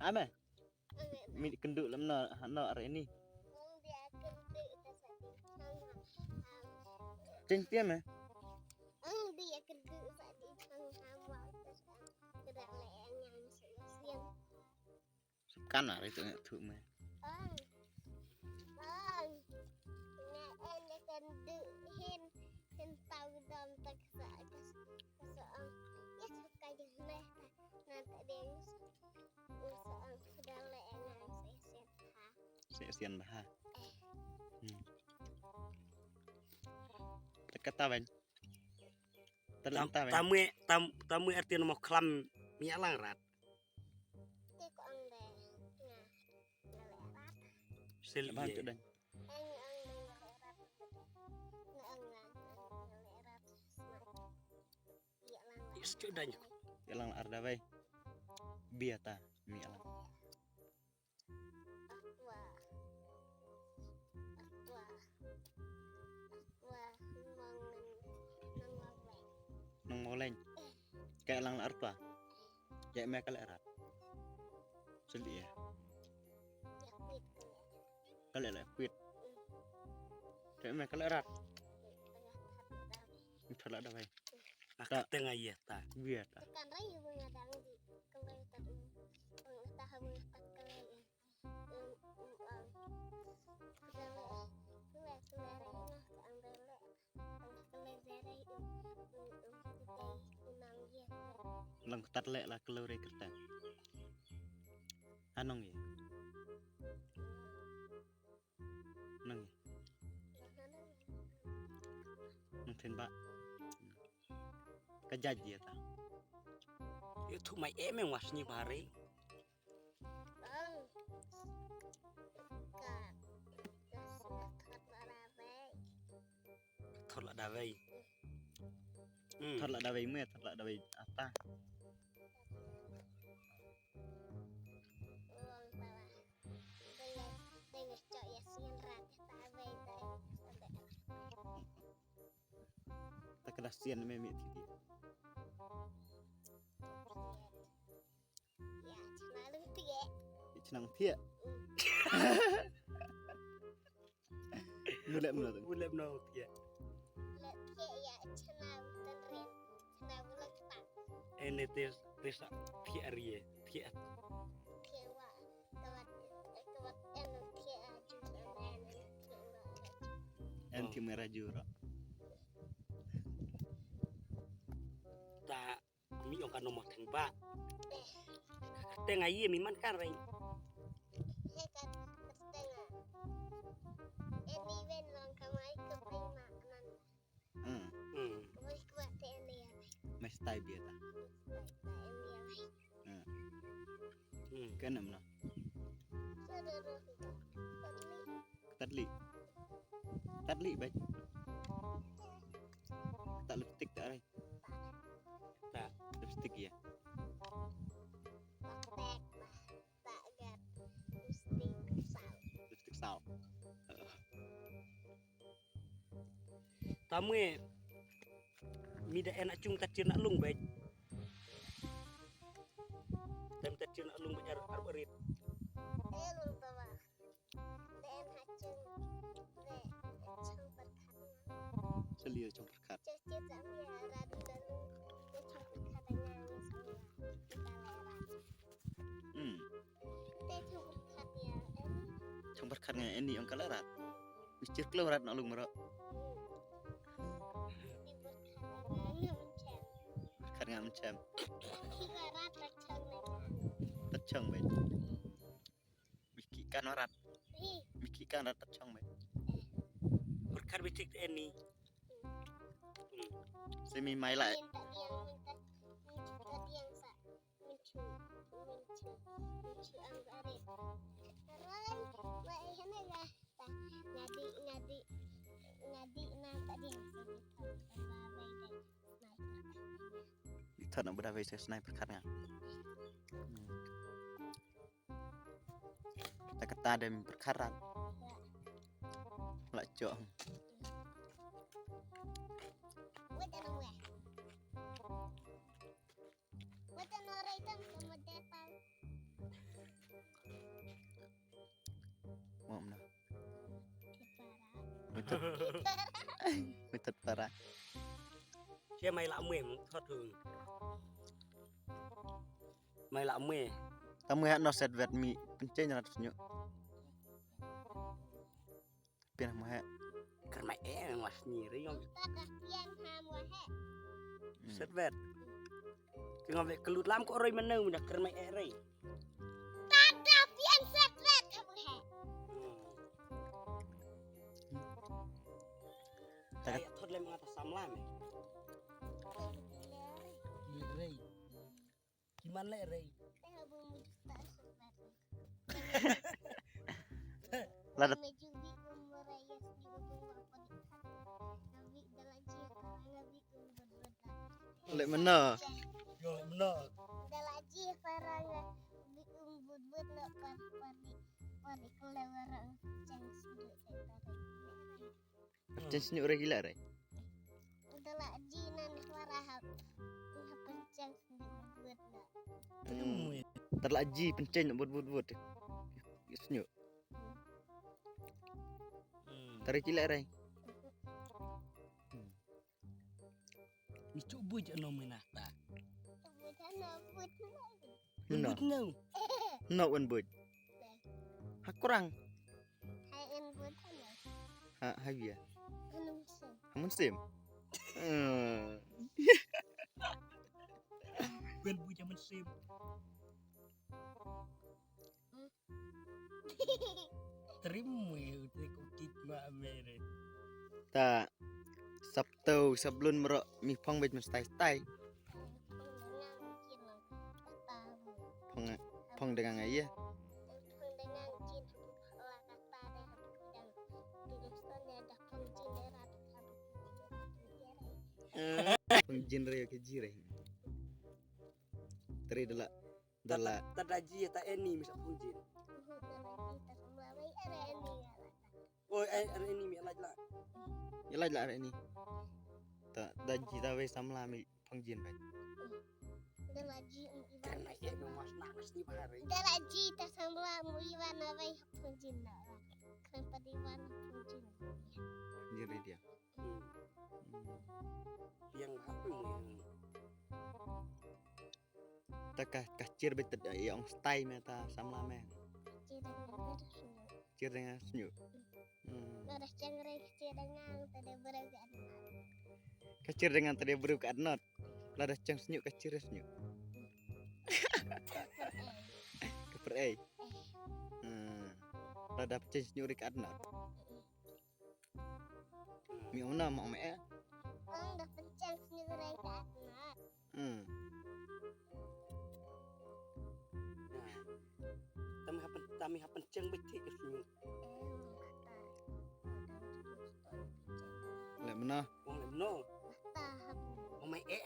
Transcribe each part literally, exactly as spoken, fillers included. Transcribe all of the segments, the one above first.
Ame. Mi kynduh lem no, no are ni. Ceng tiam eh. Ang dia kynduh sa di chang ha wa ta sa. Keda le yang yang sa yang. Sub kan are tu ngat tu me. Ang. Ang. Nga en dia kynduh hin. Hin tau dam tak sa. Ka sa ang. Ya sa ka jeng le. Na ta deng. Sa ang. Keda le yang yang sa yang. Ha. Sa yang ha. Hmm. Te kata ban. Te tam, tam ban. Tamu, tam, tamu arti namo klam mi alang rat. Te ko ang de. Nga. Nga le rat. Sel ban tu dan. Ang ang de nga le rat. Nga ang nga. Nga le rat. Is tu dan. Alang ar da bai. Biata mi alang. Aqua. Aqua. Aqua. Nong nong nong nong. Nong mawleng. Ka lang la artua. Ya me ka la rat. Seli ya. Ya kwit ka la. Ka la la kwit. Ka me ka la rat. Tengah tak dah. Ni phala da bai. Ak tengah ya ta. Biata. Kan rai yu nga dang di. Kan rai tak. Kan tak ha bai tak kan rai. Lang ktat leh la kleu re kerta. Anong ye? Nong ye? Nong thin ba. Ka jaj ye ta. Ye thu mai em em was ni bare. Bang. Ka. Ka sna khat la da wei. Thot la da wei. Hmm. Thot la da wei me, thot la da wei ata. Uang pala. Dei, dei, cok ya sien rat ya ta wei dei. Ta ka da sien me me ti di. Ya, chna lung tiek. Ya, chna lung tiek. Mulep no tu. Mulep no tiek. Mulep tiek ya, chna lung tiek. Chna lung tiek. Ene tis, tis tiek ari, tiek. Tiek wa. Kawat, kawat en tiek aju en tiek wa. En tiek mera jura. Ta Mi ong ka nongmah theng ba. Teng ai mi man ka reng. He ka teng a. Eni wen long ka mai ka pai ma nan. Hmm. Hmm. Ka mai ka ba te eni ya. Mai stai bia ta. Stai eni ya. Hmm. Hmm. Ka nam na. Sa da ro. Tatli. Tatli bai. Tak lipstick tak rai. Tak. Lipstick ya. Tak gat. Lipstick saw. Lipstick saw. Tamwe. Mi da en achung tat chir na lung bai. Tem tat chir na lung bai ar ar barit. Eh lung tawa. Sali chong pyrkhat. Hmm. Chong pyrkhat nga eni ong ka la rat. Mister Klo rat na lung mero. Pyrkhat nga mchem. Tat chong bai. Biki kan rat. Biki kan rat tat chong bai. Pyrkhat bitik eni. Semi mai lai. Ngadi ngadi ngadi na tadi. Ita nak berdawai saya sniper kat nga. Hmm. Kata kata dem perkara. Lak cok. Wait, ano weh? Wait, ano rai Mo mna. Method. Method para. Che mai la mwe mong thot hu. Mai la mwe. Ta mwe ha no set vet mi pynchen rat snyo. Pian mo he. Kar mai e mas ni ri yong. Tada pian ha mo he. Set vet. Ki ngam ve kelut lam ko roi mano mna kar mai e roi. Tada pian set vet ha mo he. Tada. Ai thot lem ngata samla me. Roi. Ki man leh rei. Lada. Leh mano. Yo, leh mano. Pynchen sniu re ki la re. Te la ji pynchen bud bud bud. Sniu. Te re ki la re. Mi chu buj ano mi nata. No. Buj no. No wan buj. Ha kurang. Ha en buj ano. Ha ha bia. Anu sim. Ha mun sim. Hmm. Wan buj ha mun sim. Trim mui uti ku kit ma mere. Ta sap tau sablun mero mi phong bej men stai stai. Phong phong dengan ai ya. Phong jin re ke ji re. Teri dela. Dala. Ta da ji ta eni mi sa phong jin. Oi ai are eni mi laj la. Ya laj la are eni. Ta da ji ta wei samla mi phong jin bai. Dala ji iwan. Karena ya no mas nak mas ni bahari. Dala ji ta samla mu iwan na wei phong jin na. Kan padi iwan phong jin. Ni re dia. Yang apa yang Ta ka ka chir bit tet ïa ong stai me ta samla me. Chir dengan sñiuh. Hmm. Ka chir dengan ta de bru ka adnot. Lada chang sñiuh ka chir sñiuh. Ka per ei. Hmm. Lada chang sñiuh ri ka adnot. Mi ong na ma ong me eh. Ong da pyncheng sñiuh rei ka atnat. Hmm. Tami ha pyn tami ha pyncheng bit thik ka sñiuh. Le mena. Ong le mena. Kata habu. Ong me eh.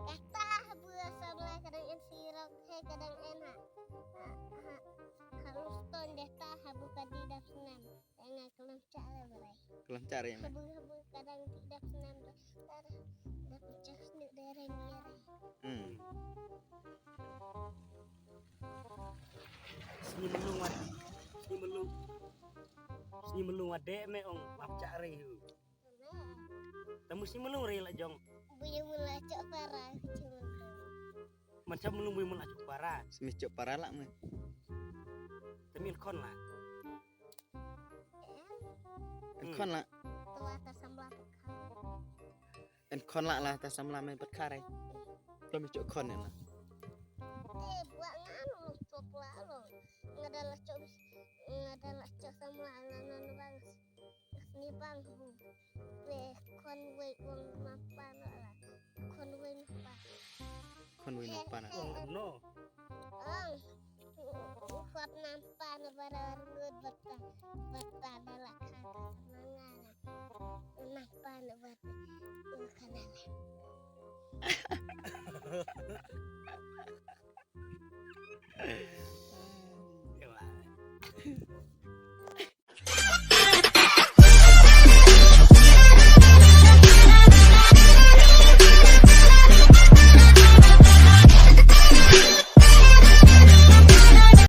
Kata habu samla ka dang en sirok he ka dang en ha. Ha ha. Ka luston de ta habu ka di dap snem. Nga klam chare berai. Klam chare nga. Habu habu kadang tidak senam dah. Dah pecah sendiri dari dia. Hmm. Sini melung wat. Sini melung. Sini melung wat dek me ong lap chare hu. Tamu sini melung re la jong. Buya mula cok para cuma. Macam melung buya mula cok para. Sini cok para lah me. Tamin kon lah. Kon la. En kon la la ta samla me pat kare. Lo mi chok kon en la. Eh, buat ngam lo chok la lo. Ngada la chok, ngada la chok samla la non bang. Ni bang bu. Be kon wei wang mapa la. Kon wei mapa. Kon wei mapa na. No. Ong. Khot nampa na bara rngut bata bata dala khata manga na. Nampa na bata u kanala.